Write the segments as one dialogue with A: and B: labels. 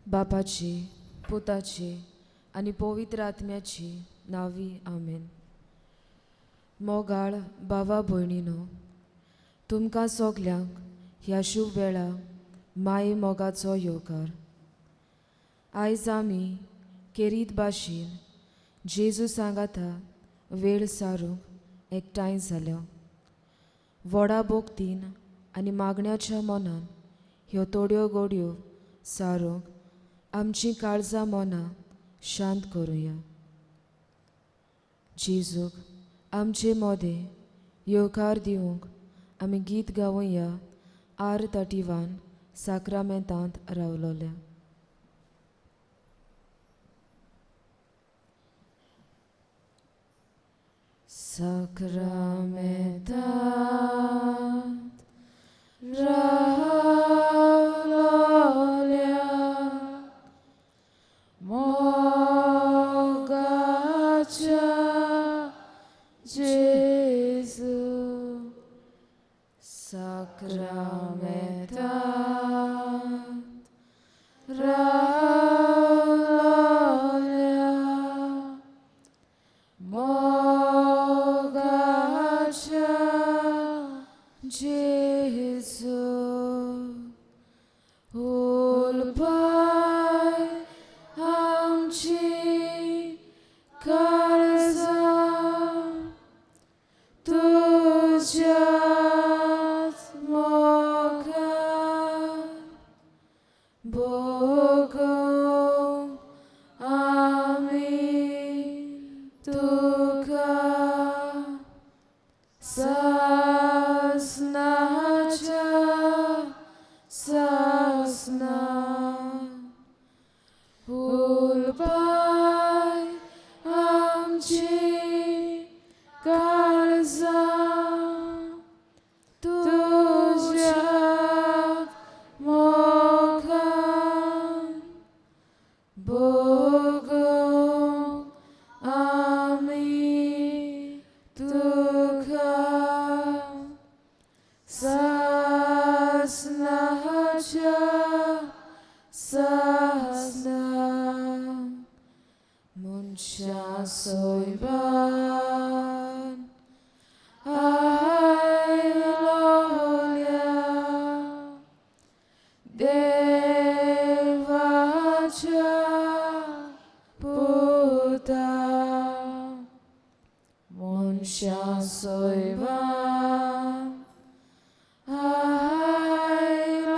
A: बापाची, पुताची आनी पवित्र आत्म्याची नावी, आमेन. मोगाळ भावा भयणीनो, तुमकां सगल्यांक ह्या शुभ वेळा माये मोगाचो येवकार. आयज आमी केरीत भाशेन जेजू सांगाता वेळ सारूंक एकठांय जाल्या. व्हडा भोक्तीन आनी मागण्याच्या मनान ह्यो थोड्यो गोडयो सारूंक आमचीं काळजां मनां शांत करुया. जेजूक आमचे मदें येवकार दिवंक आमी गीत गावया. आर 31 साक्रामेंतांत रावलोल्या. साक्रामेंतांत रावलोल्या मोगाच्या जेजू, साक्रामेंतांत रावलोल्या मोगाच्या जेजू, उलपाय आमची काळजां तुज्याच मोगान भोगूंक आमी तुका सासनाच्या सासना. उलपाय आमची काळजां तुज्या मोगान भोगूंक आमी तुका सासनाच्या सासना. मनशा सोयबान आयलोल्या देवाच्या पुता, मनशा सोयबान आयलोल्या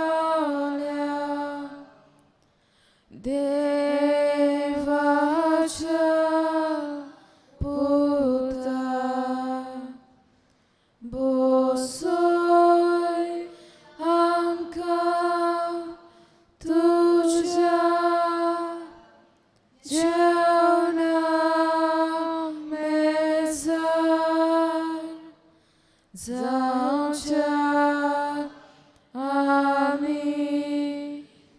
A: देवाच्या पुता, बसय आमकां तुज्या जेवणा मेजार, जावच्या आमी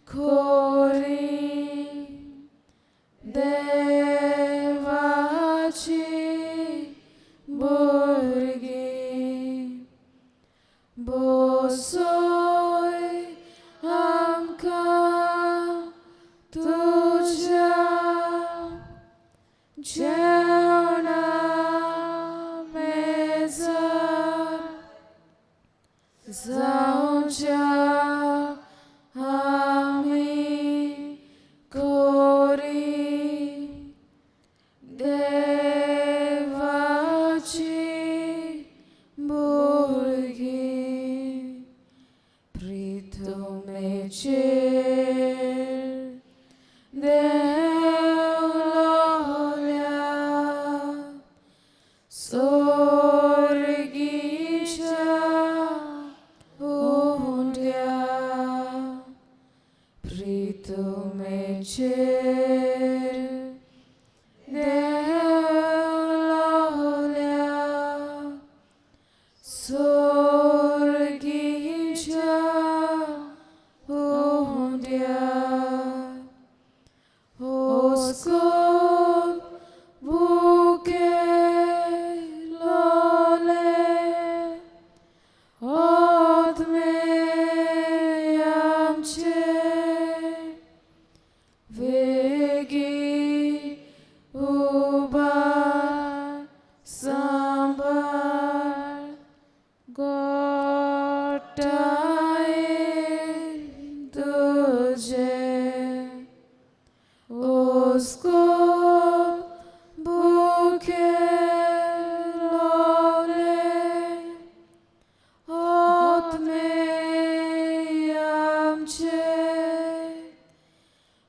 A: खोरी देवाची भुरगीं. बसय आमकां तुज्या जेवणा मेजार, जावच्या आमी खोरी देवाची भुरगीं. प्रितमेचेर देवलोल्या सोर्गीच्या उंड्या, प्रितमेचेर देवलोल्या सोर्गीच्या उंड्या, ओस्कोत भुकेलोल्यांक तुझे उसको भूखे लोले आत्मे आमचे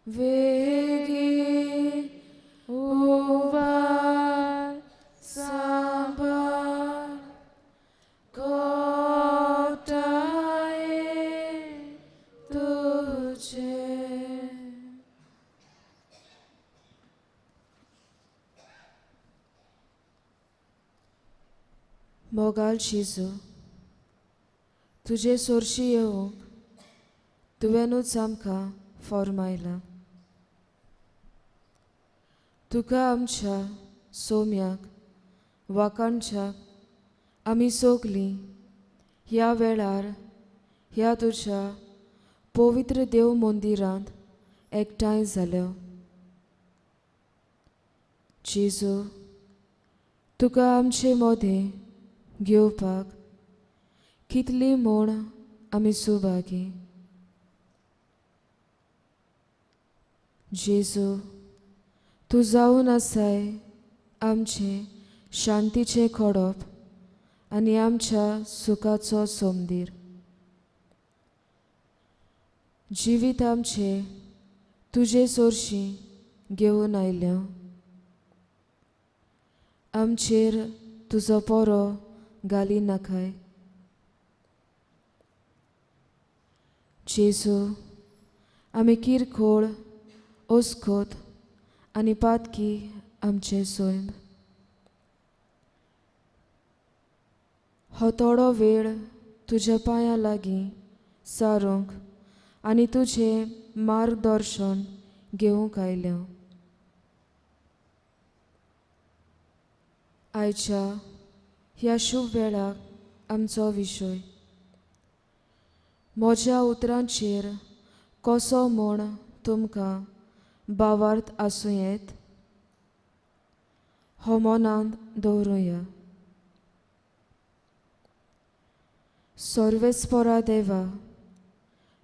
A: वेगी उबार सांबार कोटाये तुझे. मोगाल जेजू, तुजे सोरशी येवंक तुवेंनूच आमकां फॉर्मायलां. तुका आमच्या सोम्याक वाखाणच्याक आमी सगलीं ह्या वेळार ह्या तुज्या पवित्र देव मंदिरांत एकठांय जाल्यो. जेजू, तुका आमचे मदें घेवपाक कितली म्हूण आमी सुभागी. जेजू, तूं जावन आसाय आमचें शांतीचें खडप आनी आमच्या सुखाचो सोमदीर. जिवीत आमचें तुजे सोरशीं घेवन आयल्या. आमचेर तुजो पोरो घाली नाकाय. जेजू, आमी किरकोळ ओस्कोत आनी पातकी आमचें सैम. हो थोडो वेळ तुज्या पांयां लागीं सारूंक आनी तुजें मार्गदर्शन घेवंक आयल्या. आयच्या ह्या शुभ वेळाक आमचो विशय म्हज्या उतरांचेर कसो म्हूण तुमकां भावार्थ आसूं येत हो मनांत दवरुया. सर्वेस्परा देवा,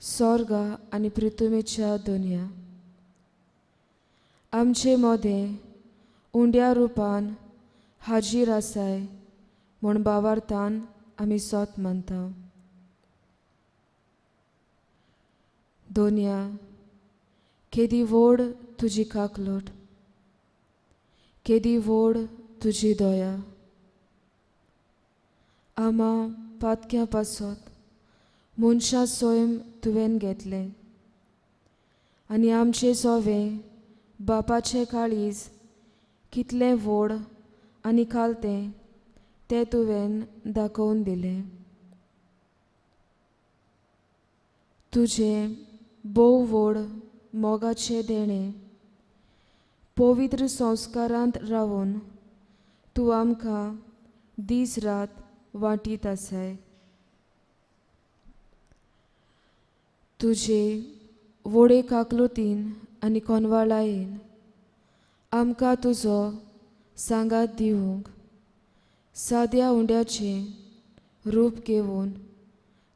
A: स्वर्गा आनी पृथ्वीच्या दुनिया, आमचे मदें उंड्या रुपान हाजीर आसाय म्हूण भावार्थान आमी सोत मानता. दोनया, केदी व्हड तुजी काकलोट, केदी व्हड तुजी दया. आमा पातक्या पासत मनशां सैम तुवें घेतलें आनी आमचें सोवें बापाचें काळीज कितलें व्हड आनी खालतें तें तुवें दाखोवन दिलें. तुजें भोव व्हड मोगाचें देणें पवित्र संस्कारांत रावून तूं आमकां दीस रात वांटीत आसाय. तुजे व्हडे काकलुतीन आनी कोनवाळायेन आमकां तुजो सांगात दिवंक साद्या उंड्याचें रूप घेवन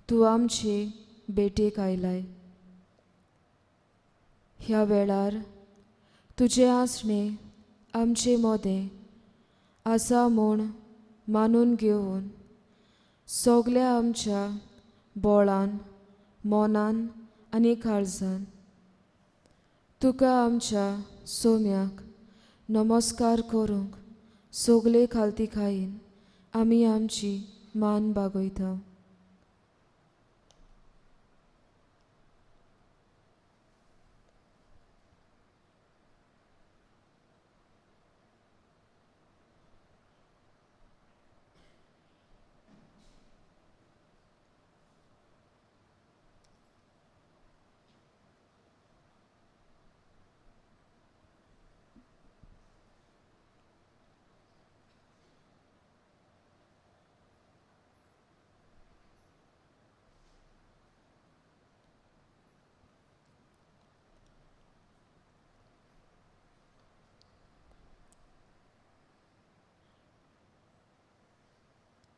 A: तूं आमचे भेटेक आयलाय. ह्या वेळार तुजें आसणें आमचे मदें आसा म्हूण मानून घेवन सगल्या आमच्या बोळान, मनान आनी काळजान तुका आमच्या सोम्याक नमस्कार करूंक सगले खालतीकायेन आमी आमची मान बागयता.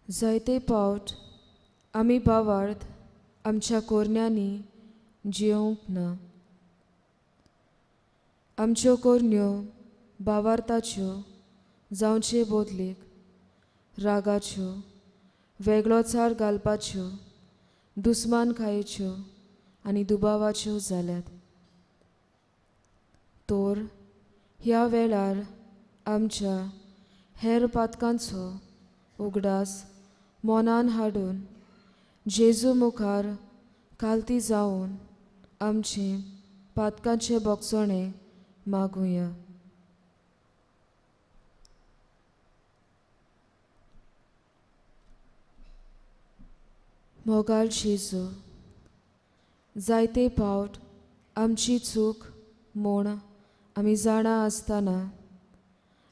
A: जायते पावट आमी भावार्थ आमच्या कोरण्यांनी जियोंक ना. आमच्यो कोरण्यो बावार्थाच्यो जावचे बदलेक रागाच्यो, वेगळोचार घालपाच्यो, दुस्मानकायेच्यो आनी दुबावाच्यो जाल्यात. तर ह्या वेळार आमच्या हेर पातकांचो उगडास मनान हाडून जेजू मुखार कालती जावन आमचें पातकांचें बोगसणें मागुया. मोगाळ जेजू, जायते पावट आमची चूक म्हूण आमी जाणा आसतना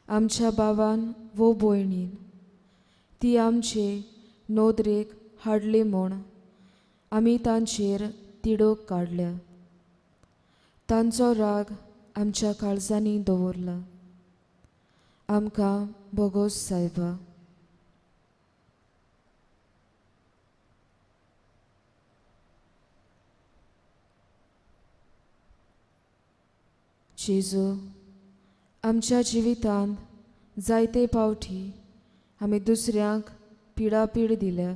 A: आमच्या भावान वो भयणीन ती आमचे नदरेक हाडली म्हूण आमी तांचेर तिडोक काडल्या. तांचो राग आमच्या काळजांनी दवरला. आमकां बोगोस सायबा. जेजू, आमच्या जिवितांत जायते पावटी आमी दुसऱ्यांक पिडापीड दिल्या.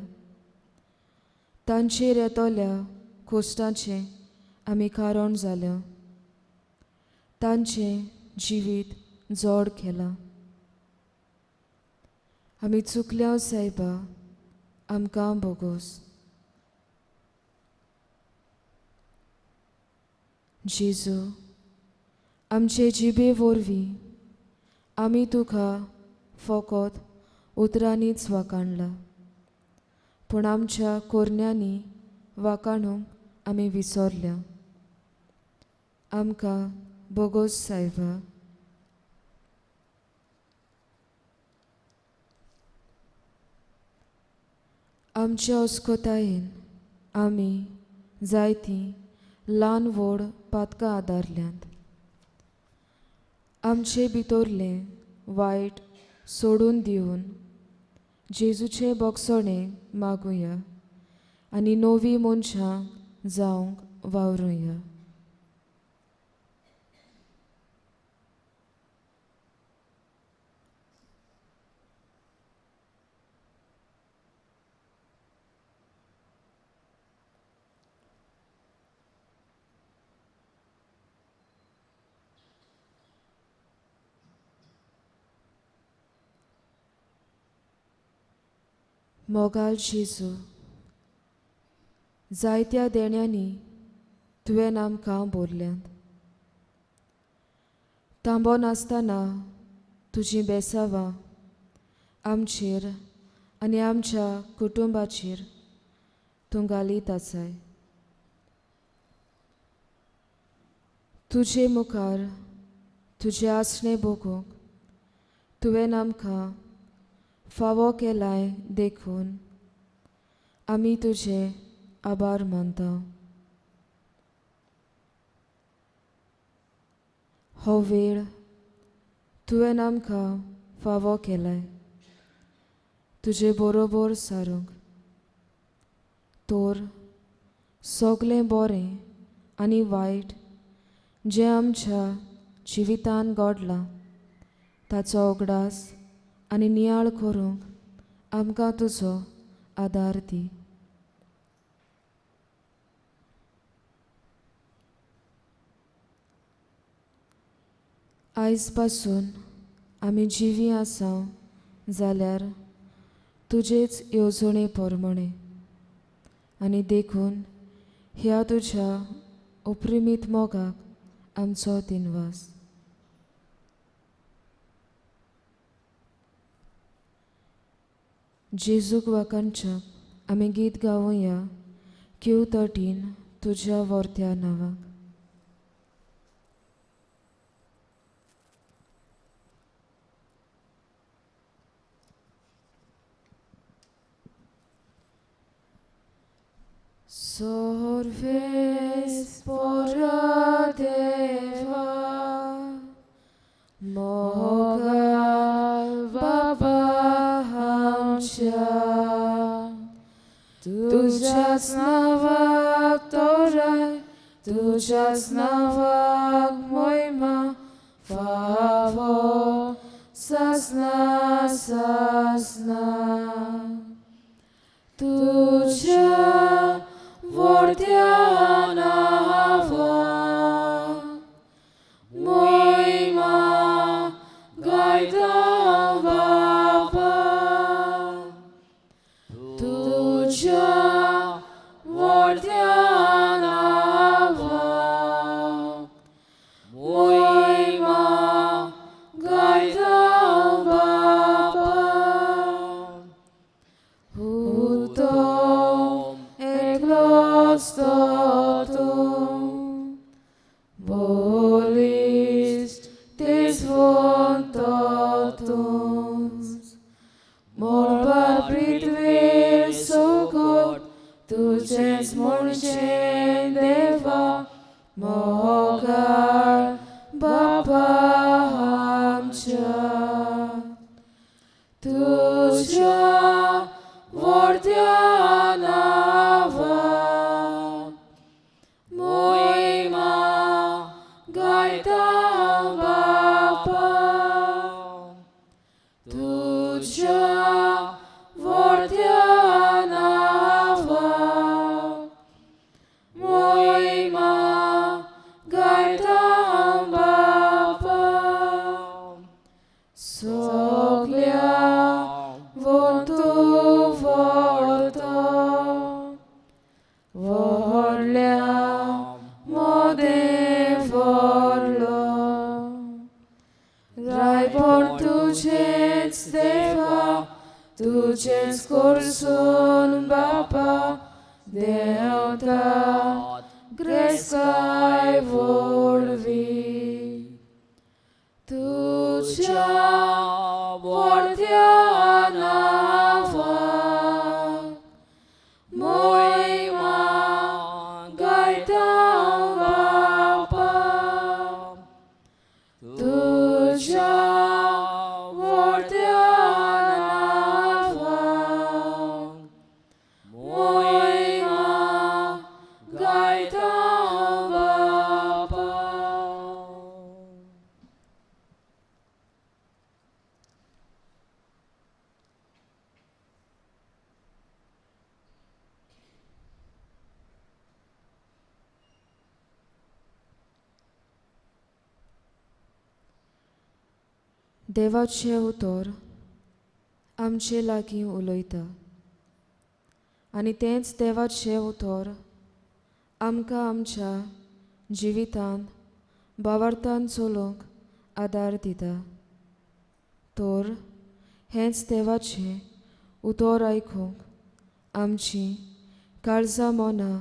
A: तांचेर येतल्या कोश्टाचें आमी कारण जाल्या. तांचें जिवीत जोड केलां. आमी चुकल्या सायबा, आमकां बोगोस. जेजू, आमचे जिबे वरवीं आमी तुका फकत उतरांनीच वाखाणला, पूण आमच्या कोरण्यांनी वाखाणूंक आमी विसरल्या. आमकां बोगोस सायबा. आमच्या अस्कोतायेन आमी जायतीं ल्हान व्हड पातकां आदारल्यांत. आमचे भितरलें वायट सोडून दिवन जेजूचें बोगसणें मागुया आनी नवी मनशां जावंक वावरुया. मोगाळ जेजू, जायत्या देण्यांनी तुवें आमकां बोरल्यांत. तांबो नासतना तुजीं बेसावां आमचेर आनी आमच्या कुटुंबाचेर तूं घालीत आसाय. तुजे मुखार तुजें आसणें भोगूंक तुवें आमकां फावो केलाय देखून आमी तुजे आभार मानता. हो वेळ तुवें आमकां फावो केलाय तुजे बरोबर सारूंक. तर सगळें बरें आनी वायट जें आमच्या जिवितान घडलां ताचो उगडास आनी नियाळ करूंक आमकां तुजो आदार दी. आयज पासून आमी जिवी आसा जाल्यार तुजेच येवजणे प्रमाणे आनी देखून ह्या तुज्या उपरिमीत मोगाक आमचो दिनवास. जेजूक वाखाणच्या आमी गीत गावया क्यू 13 तुज्या वर्त्या नांवाक. सर्वेस्परा देवा मोगाळ बाबा आमच्या, तुज्याच नांवान तुज्याच नांवाक मोयमा फावो सासना सासना. तुज्या व्हडल्या नांवाक मोयमा गायता बापा. तुज्या व्हडल्या नांवाक मोयमा गायता बापा. उतो एकलोच तो तूं बळिश्ट तेजवंत तूंच. मळबार पृथ्वीर सकयल तुजेंच म्हणचें देवा मोगाळ बापा आमच्या. तुज्या व्हडल्या नांवाक मोयमा गायता बापा. तुज्या व्हडल्या नांवाक मोयमा गायता बापा. सगल्या वंतू व्हरता व्हडल्या मोदें व्हडलो. रायपण तुजेंच देवा तुजेंच कोरसून बापा देंवता ग्रेस्ताय वरवीं. तुज्या व्हडल्या नांवाक मोयमा गायता बापा. तुज्या व्हडल्या नांवाक मोयमा गायता बापा. देवाचें उतर आमचे लागीं उलयता आनी तेंच देवाचें उतर आमकां आमच्या जिवितांत भावार्थान चलोवंक आदार दिता. तर हेंच देवाचें उतर आयकूंक आमची काळजां मनां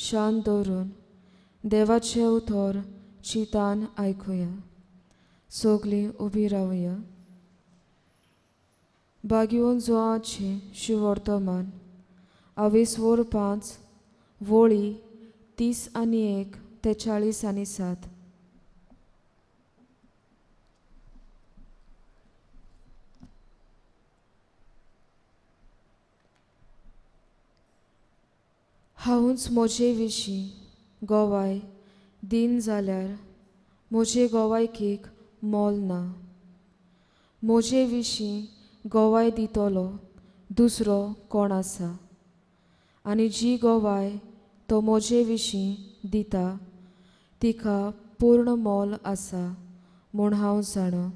A: शांत दवरून देवाचें उतर चिंतान आयकुया. सगलीं उबी रावया. बागयोन जुवाचें शिवर्तमान आवीस वर 5 वळी 30 आनी 1 ते 40 आनी 7. हांवूच म्हजे विशीं गोवाय दिन जाल्यार म्हजे गोवायकेक मोल ना. म्हजे विशीं गोवाय दितलो दुसरो कोण आसा आनी जी गोवाय तो म्हजे विशीं दिता तिका पूर्ण मोल आसा म्हूण हांव जाणा.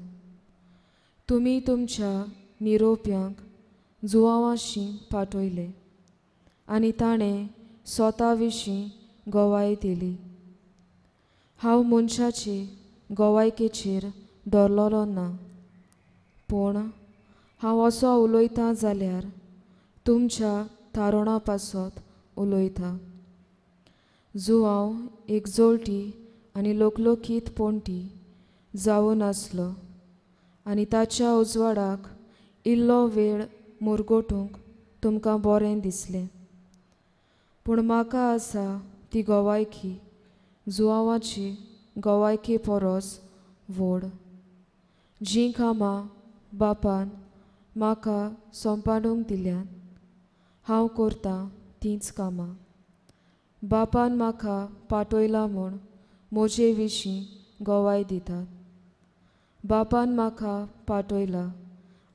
A: तुमी तुमच्या निरोप्यांक जुवांवाशी पाठयले आनी ताणें स्वता विशीं गोवाय दिली. हांव मनशाचे गोवायकेचेर दवरलेलो ना, पूण हांव असो उलयतां जाल्यार तुमच्या थारोणा पासत उलयतां. जुवांव एक जोळटी आनी लोकलोकीत पोंटी जावन आसलो आनी ताच्या उजवाडाक इल्लो वेळ मुरगोटूंक तुमकां बरें दिसलें. पूण म्हाका आसा ती गोवायकी जुवांवाची गोवायकी परस व्हड. जीं कामां बापान म्हाका सोंपाडूंक दिल्यात हांव करतां तींच कामां. बापान म्हाका पाठयला म्हूण म्हजे विशीं गवाय दितात. बापान म्हाका पाठयला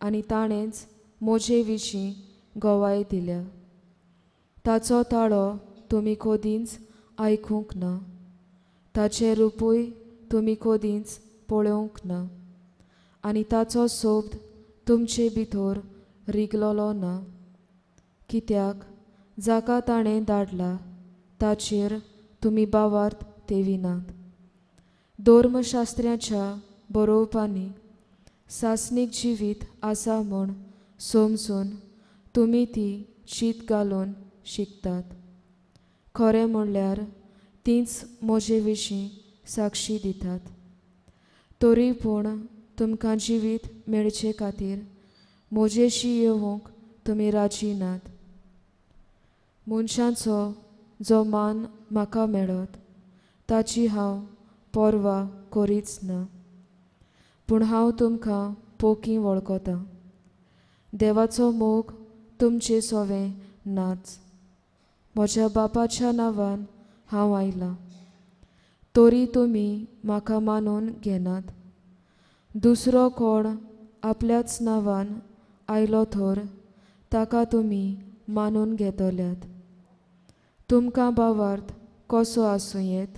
A: आनी ताणेंच म्हजे विशीं गवाय दिल्या. ताचो ताळो तुमी कदींच आयकूंक ना, ताचें रुपूय तुमी कदींच पळोवंक ना आनी ताचो शब्द तुमचे भितर रिगलोलो ना, कित्याक जाका ताणें धाडला ताचेर तुमी भावार्थ तेविनात. धर्मशास्त्र्याच्या बरोवपांनी सासणीक जिवीत आसा म्हूण समजून तुमी ती चीत घालून शिकतात. खरें म्हणल्यार तींच म्हजे विशीं साक्षी दितात. तरी पूण तुमकां जिवीत मेळचे खातीर म्हजेशी येवंक तुमी राजी नात. मनशांचो जो मान म्हाका मेळत ताची हांव पर्वा करीच ना, पूण हांव तुमकां पोकी वळखतां. देवाचो मोग तुमचे सोवें नाच. म्हज्या बापाच्या नांवान हांव आयलां, तरी तुमी म्हाका मानून घेनात. दुसरो कोण आपल्याच नांवान आयलो तर ताका तुमी मानून घेतल्यात. तुमकां भावार्थ कसो आसूं येत?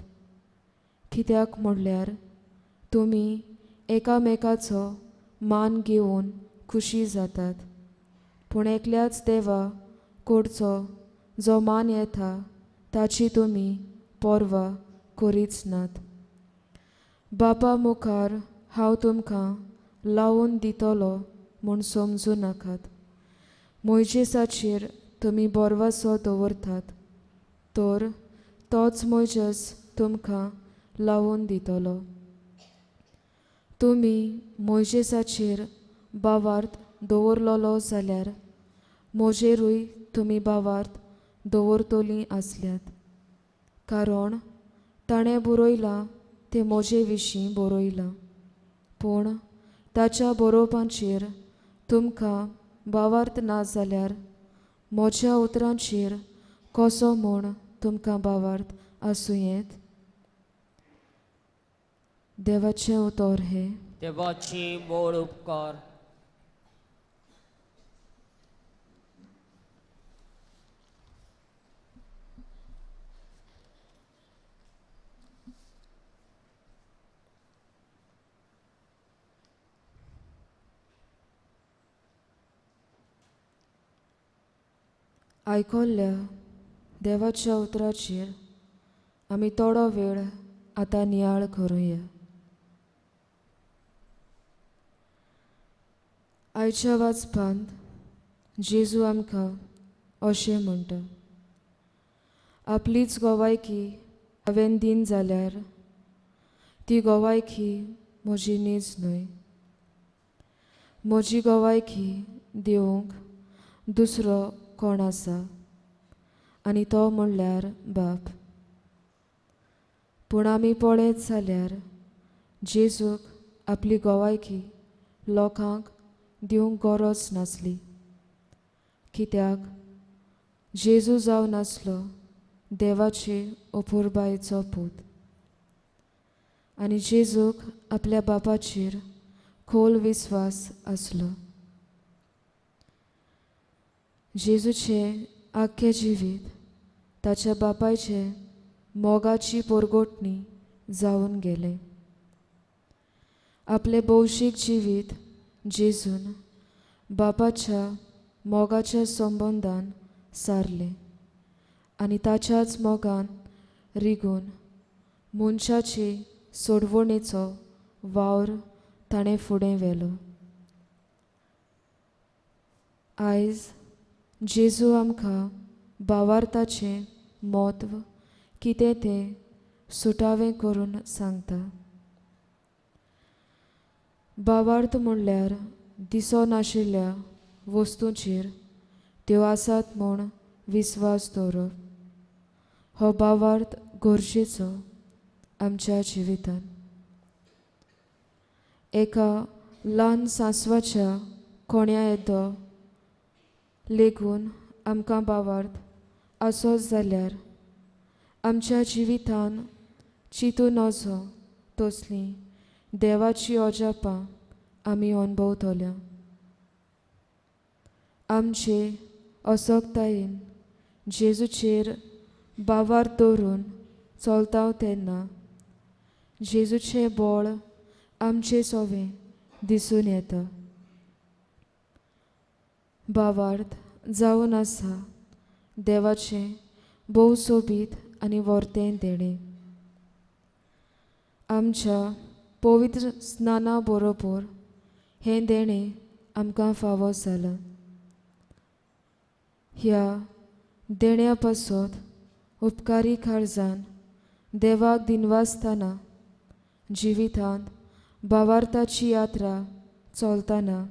A: कित्याक म्हणल्यार तुमी एकामेकाचो मान घेवन खुशी जातात, पूण एकल्याच देवा कडचो जो मान येता ताची तुमी पर्वा करीच नात. बापा मुखार हांव तुमकां लावन दितलो म्हूण समजूं नाकात. मोयजेसाचेर तुमी बोरवासो दवरतात तर तोच मोयजेस तुमकां लावन दितलो. तुमी मोयजेसाचेर भावार्थ दवरलोलो जाल्यार म्हजेरूय तुमी भावार्थ दवरतलीं आसल्यात, कारण ताणें बरयलां तें म्हजे विशीं बरयलां. पूण ताच्या बरोवपाचेर तुमकां भावार्थ ना जाल्यार म्हज्या उतरांचेर कसो म्हूण तुमकां भावार्थ आसूं येत? देवाचें उतर हें.
B: देवाची मोड उपकार.
A: आयकल्ल्या देवाच्या उतराचेर आमी थोडो वेळ आतां नियाळ करुया. आयच्या वाचपांत जेजू आमकां अशें म्हणटा, आपलीच गोवायकी हांवें दिन जाल्यार ती गोवायकी म्हजी नीज न्हय. म्हजी गोवायकी दिवंक दुसरो कोण आसा आनी तो म्हणल्यार बाप. पूण आमी पळयत जाल्यार जेजूक आपली गोवायकी लोकांक दिवंक गरज नासली, कित्याक जेजू जावन आसलो देवाचे अपुरबायेचो पूत आनी जेजूक आपल्या बापाचेर खोल विस्वास आसलो. जेजूचें आख्खें जिवीत ताच्या बापायचे मोगाची पोरगोटणी जावन गेलें. आपलें भौशीक जिवीत जेजून बापाच्या मोगाच्या संबंदान सारलें आनी ताच्याच मोगान रिगून मनशाचे सोडवणेचो वावर ताणें फुडें व्हेलो. आयज जेजू आमकां भावार्थाचें म्हत्व कितें तें सुटावें करून सांगता. भावार्थ म्हणल्यार दिसनाशिल्ल्या वस्तूंचेर त्यो आसात म्हूण विस्वास दवरप. हो भावार्थ गरजेचो आमच्या जिवितांत. एका ल्हान सांसवाच्या कोण्या येदो लेगून आमकां भावार्थ आसत जाल्यार आमच्या जिवितान चिंतू नजो तसलीं देवाची अजापां आमी अणभवतल्या. आमचे असक्तायेन जेजूचेर बावार दवरून चलता तेन्ना जेजूचें बळ आमचे सोवें दिसून येता. भावार्थ जावन आसा देवाचें भोव सोबीत आनी वर्तें देणें. आमच्या पवित्र स्नाना बरोबर हें देणें आमकां फावो जालां. ह्या देण्या पासत उपकारी काळजान देवाक दिनवासतना जिवितांत भावार्थाची यात्रा चलतना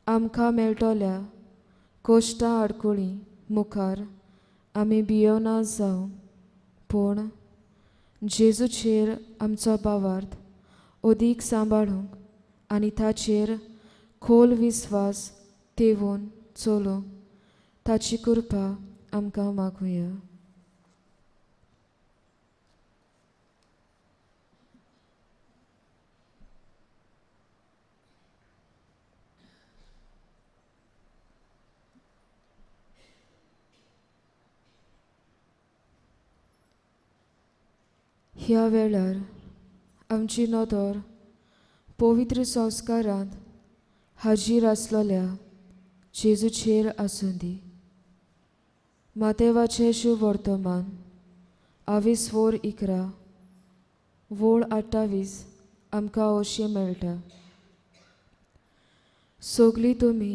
A: आमकां मेळटल्या कोश्टां आडकुळी मुखार आमी भियोना जावं, पूण जेजूचेर आमचो भावार्थ अदीक सांबाळूंक आनी ताचेर खोल विस्वास तेवून चलूंक ताची कृपा आमकां मागुया. ह्या वेळार आमची नदर पवित्र संस्कारांत हाजीर आसलेल्या जेजूचेर आसूं दी. मातेवाचें शुभवर्तमान 21:11 वोळ 28 आमकां अशें मेळटा. सगळीं तुमी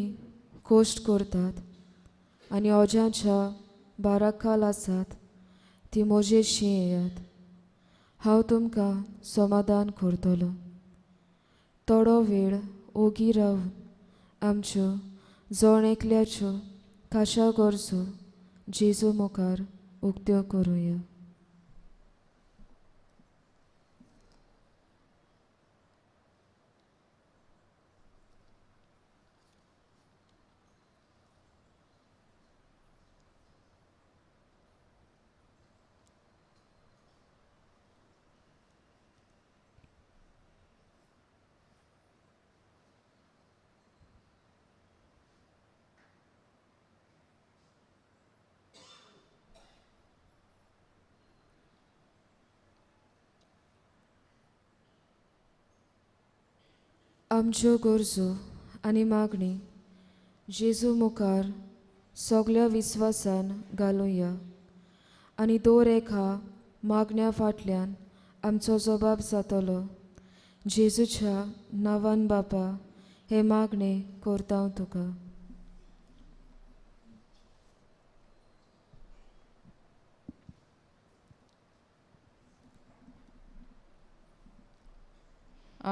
A: कश्ट करतात आनी अजाच्या बाराखाल आसात ती म्हजेशी येयात, हांव तुमकां समाधान करतलो. थोडो वेळ ओगी रावन आमच्यो जण एकल्याच्यो खाशा गरजो जेजू मुखार उक्त्यो करुया. आमच्यो गरजो आनी मागणी जेजू मुखार सगल्या विस्वासान घालुया आनी दर एका मागण्या फाटल्यान आमचो जबाब जातलो. जेजूच्या नांवान बापा हे मागणे करता तुका.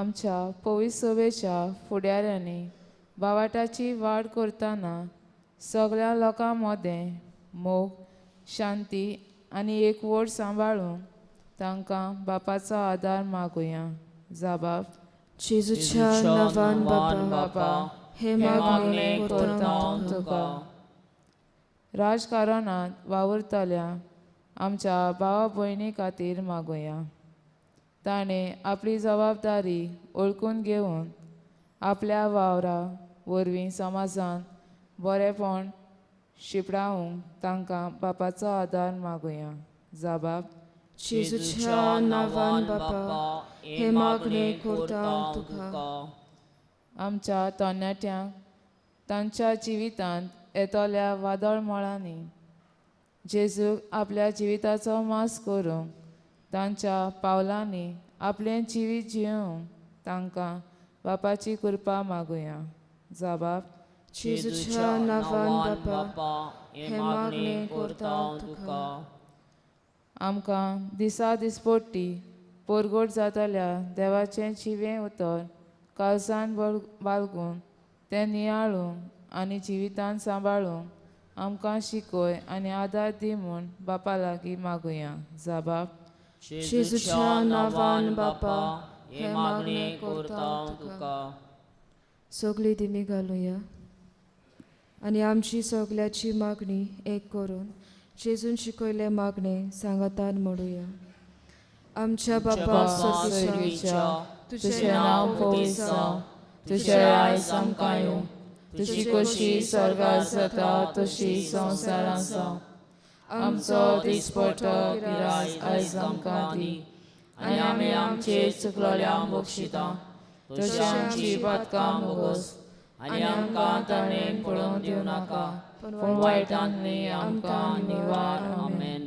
C: आमच्या पविसभेच्या फुडाऱ्यांनी बावाटाची वाड करतना सगळ्या लोकां मदें मोग, शांती आनी एकवट सांबाळूंक तांकां बापाचो आदार मागुया. जाबाब
A: जेजूच्या नांवान बापा हे मागणे करता
C: तुका. राजकारणांत वावुरतल्या आमच्या भावा भयणी खातीर मागुया. ताणें आपली जबाबदारी ओळखून घेवन आपल्या वावरा वरवीं समाजांत बरेपण शिंपडावंक तांकां बापाचो आदार मागुया. जाबाब
A: जेजूच्या नांवान बापा हे मागणे करता तुका.
C: आमच्या तरणाट्यांक तांच्या जिवितांत येतल्या वादळ मळांनी जेजूक आपल्या जिविताचो मास करूंक तांच्या पावलांनी आपलें जिवीत जियोवंक तांकां बापाची कृपा मागुया. जाबाब
A: जेजूच्या नांवान बापा हे मागणे करता तुका.
C: आमकां दिसा दिसपट्टी परगट जातल्या देवाचें जिवें उतर काळजान बाळगून तें नियाळूंक आनी जिवितान सांबाळूंक आमकां शिकय आनी आदार दी म्हूण बापा लागीं मागुया. जाबाब
A: जेजूच्या नांवान बापा हे मागणे करता तुका. सगळी दिमी घालुया आनी आमची सगल्याची मागणी एक करून जेजून शिकयले मागणे सांगातान म्हणुया. आमच्या बापा
B: बापा
A: स्वर्गीच्या,
B: स्वर्गीच्या,
C: तुजें नांव पवित्र जावं, तुजें राज आमकां येवं, तुजी खोशी स्वर्गार जाता तशी संवसारांत जावं. आमचो दिसपट्टो गिरास आयज आमकां दी आनी आमी आमचे चुकलोल्यांक बक्षिता तशी आमची पातकां मोगोस आनी आमकां ताणें पळोवन दिवं नाका, पूण वायटान न्ही आमकां निवार.
B: आमेन.